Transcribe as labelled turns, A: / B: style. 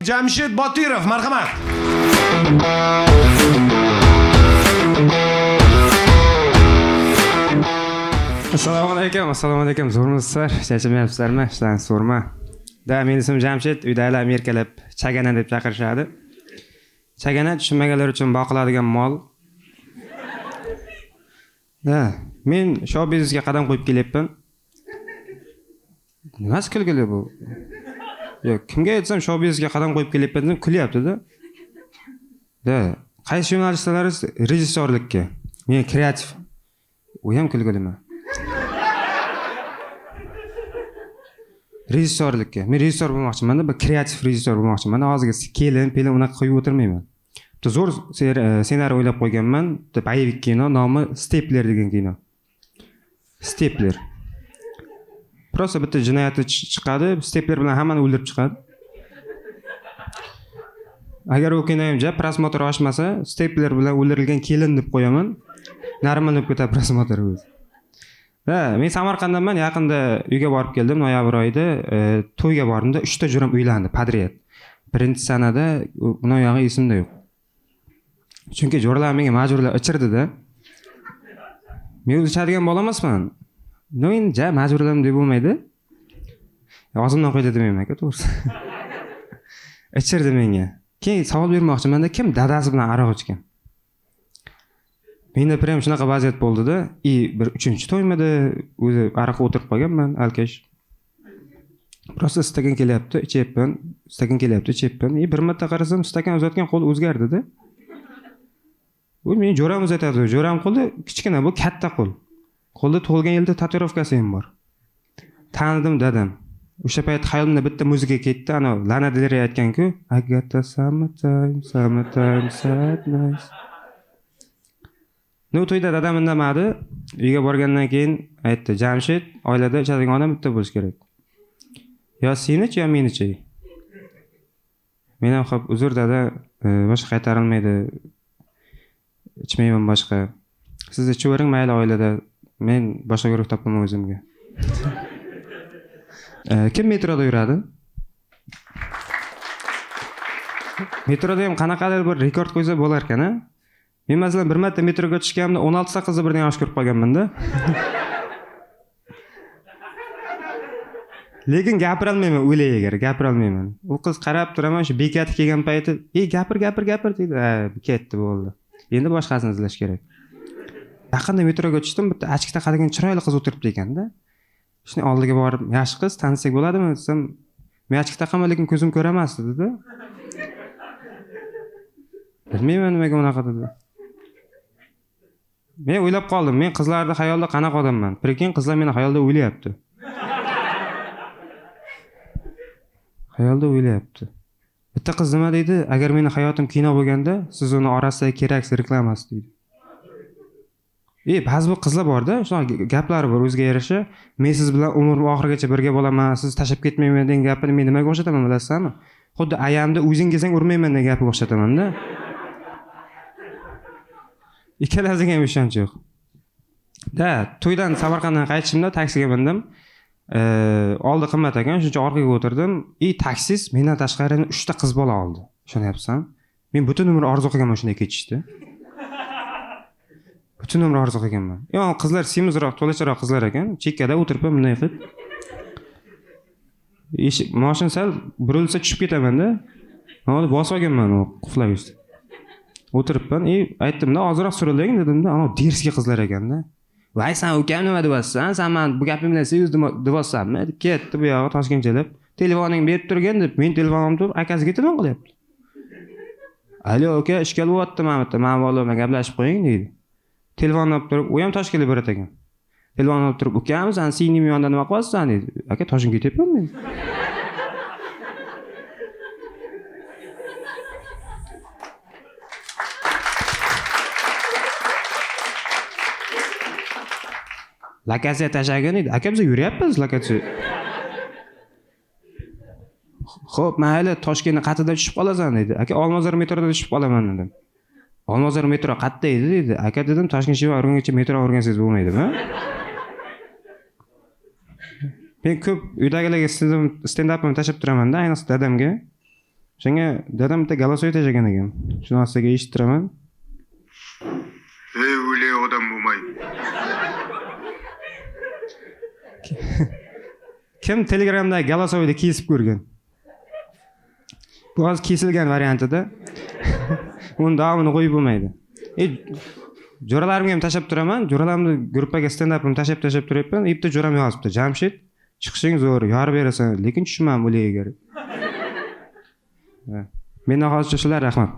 A: Jamshid Botirov, marhamat.
B: Assalomu alaykum, assalomu alaykum. Zo'rmisizlar? Charchamayapsizlarmi? Ishlarni zo'rmi? Da, meni ismim Jamshid, uydagilar erkalab Chagana deb chaqirishadi. Chagana tushunmaganlar uchun boqiladigan mol. Da, men shou biznesga qadam qo'yib kelyapman. Nimasi kulgili bu? Yo'q, kimga aytsam shou biznesga qadam qo'yib kelyapman desam kulyapti-da. Da, qaysi yo'nalishdalaringiz? Rejissyorlikka. Men kreativ. U ham kulgilimi? Rejissyorlikka. Men rejissyor bo'lmoqchiman-da, bir kreativ rejissyor bo'lmoqchiman. Hozirgi kelin, pelin unaqa qo'yib o'tirmayman. Bitta zo'r ssenariy o'ylab qo'yganman. Bitta boyevik kino, nomi Stepler degan kino. Stepler. Prosta bitta jinoyatchi chiqadi, stepler bilan hammani o'ldirib chiqadi. Agar u kino ham ja prosmotr oshmasa, stepler bilan o'ldirilgan kelin deb qo'yaman. Normal bo'lib ketadi prosmotr o'zi. Ha, men Samarqanddanman, yaqinda uyga borib keldim, noyabr oyida to'yga bordimda 3 ta jo'ram uylandi podrяд. Birinchi sanada undan oyog'i esimda yo'q. Chunki jo'ralar menga majburlab ichirdi-da. Men o'zi ichadigan bola emasman. No, endi ja majburladim deb bo'lmaydi. Og'zimdan qo'ydi demayman aka, to'g'risi. Ichirdi menga. Keyin savol bermoqchimanda, kim dadasi bilan aroq ichgan? Menda prям shunaqa vaziyat bo'ldi-da, i bir 3-chi to'ymidi, o'zi aroqqa o'tirib qolganman, alkash. Prosta stakan kelyapti, ichyapman, stakan kelyapti, ichyapman. I bir marta qarasam, stakan uzatgan qo'l o'zgardi-da. U meni jo'ram uzatadi, jo'ram qo'li kichkina, bu katta qo'l. Qo'lda tug'ilgan yilda tatuirovkasi ham bor. Tanidim dadam. O'sha payt xayolimda bitta muzika ketdi, ana Lana Del Rey aytgan-ku, I got the summertime, summertime sadness. No, to'yda dadam indamadi. Uyga borgandan keyin aytdi, Jamshid, oilada ichadigan odam bitta bo'lishi kerak. Yo senichi, yo menichi. Men ham xo'p, uzr dada, boshqa qaytarilmaydi. Ichmayman boshqa. Siz ichavering mayli oilada. Men boshqa guruh topaman o'zimga. Kim metroda yuradi? Metroda ham qanaqadir bir rekord qo'ysa bo'lar ekan-a? Men masalan bir marta metroga tushganimda 16 ta qizni birdan yosh ko'rib qolganman-da. Lekin gapira olmayman, o'ylay agar gapira olmayman. U qiz qarab turaman, shu bekati kelgan payti, "Ey, gapir, gapir, gapir" deydi. Ha, ketdi, bo'ldi. Endi boshqasini izlash kerak. Yaqinda metroga tushdim, bitta ochki taqadigan chiroyli qiz o'tiribdi ekanda. Shuni oldiga borib, yaxshi qiz, tanishsak bo'ladimi desam, men ochki taqaman, lekin ko'zim ko'ramas dedi. Bilmayman nimaga unaqa dedi. Men o'ylab qoldim, men qizlarni xayolida qanaqa odamman? Prikин, qizlar meni xayolida o'ylayapti. Xayolda o'ylayapti. Bitta qiz nima deydi? Agar meni hayotim kino bo'lganda, siz uni orasidagi keraksiz reklamasi deydi. Ba'zi bir qizlar borda, shunaqa gaplari bor o'ziga yarasha. Men siz bilan umrim oxirigacha birga bo'laman, siz tashlab ketmayman degan gapini men nimaga o'xshataman bilasizmi? Xuddi ayamda o'zing kelsang urmayman degan gapiga o'xshataman-da. Ikkalasiga ham ishonch yo'q. Da, to'ydan Samarqanddan qaytishimda taksiga mindim. Oldi qimmat ekan, shuncha orqaga o'tirdim. I taksist mendan tashqari yana 3 ta qiz bola oldi. Ishonyapsan? Men butun umr orzu qilganman shunday ketishdi. Butun umr orzu qilganman. Yo, qizlar semizroq, to'lacharoq qizlar ekan. Chekkada o'tirib bunday qilib. Eshik, mashina sal burilsa tushib ketaman-da. Mana bosib olganman u qulflagichni. O'tiribman, aytdim-da, ozroq suriling dedim-da, ana derski qizlar ekanda. Voy, sen ukam nima deyapsan? Sen men bu gapim bilan sevib deyapsanmi? Deb ketdi bu yog'i Toshkentchalab. Telefoningni berib turgin deb, men telefonimni turib akasiga telefon qilyapti. Alo aka, ishkal bo'lyapti mana bu yerda, mana bu bilan gaplashib qo'ying deydi. Telefonni olib turib, u ham Toshkentga borar ekan. Telefonni olib turib, ukam, sen singlim yonida nima qilyapsan deydi. Aka, Toshkentga ketyapman men. Lokatsiya tashlagin deydi. Aka, biz yuryapmiz lokatsiya. Xo'p, mayli, Toshkentni qatida tushib qolasan deydi. Aka, Olmazor metroda tushib qolaman dedim. Olmazor metro qayerda edi deydi. Aka dedim, Toshkent Shiva o'rganguncha metro o'rgansangiz bo'lmaydimi? Men ko'p uydagilarga stendapimni tashlab turaman-da, ayniqsa dadamga. O'shanga dadam bitta голосовой tashlagan ekan. Shuni ostiga eshittiraman.
A: Ey, o'lay odam bo'lmay.
B: Kim Telegramdagi голосовойni kesib ko'rgan? Bu hozir kesilgan variantida. Uni davomini qo'yib bo'lmaydi. Jo'ralarimga ham tashlab turaman. Jo'ralarimni gruppaga stendapimni tashlab turyapman. Bitta jo'ram yozibdi. Jamshid, chiqishing zo'r, yorib berasan, lekin tushunmadim o'liga. Mendan hozircha shular, rahmat.